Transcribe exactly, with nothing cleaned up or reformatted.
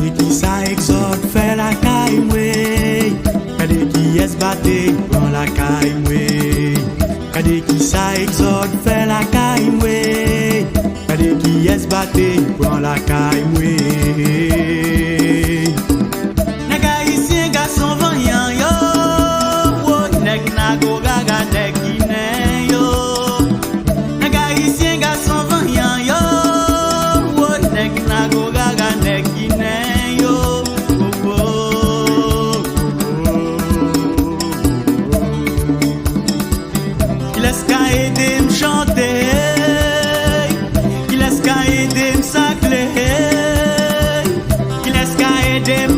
Gade kisa Egzòd fè lakay mwen. Gade kiyès batey pran lakay mwen. Gade kisa Egzòd fè lakay mwen. Gade kiyès batey pran lakay mwen. Nèg ayisyen gason vanyan yo. Wo, nèg nago gaga nèg ginen yo. Nèg ayisyen gason vanyan yo. Wo, nèg nago gaga nèg ginen yo. Wo, wo, wo, wo, wo. Kilès ka ede m chante? Kilès ka ede m sakle? Kilès ka ede m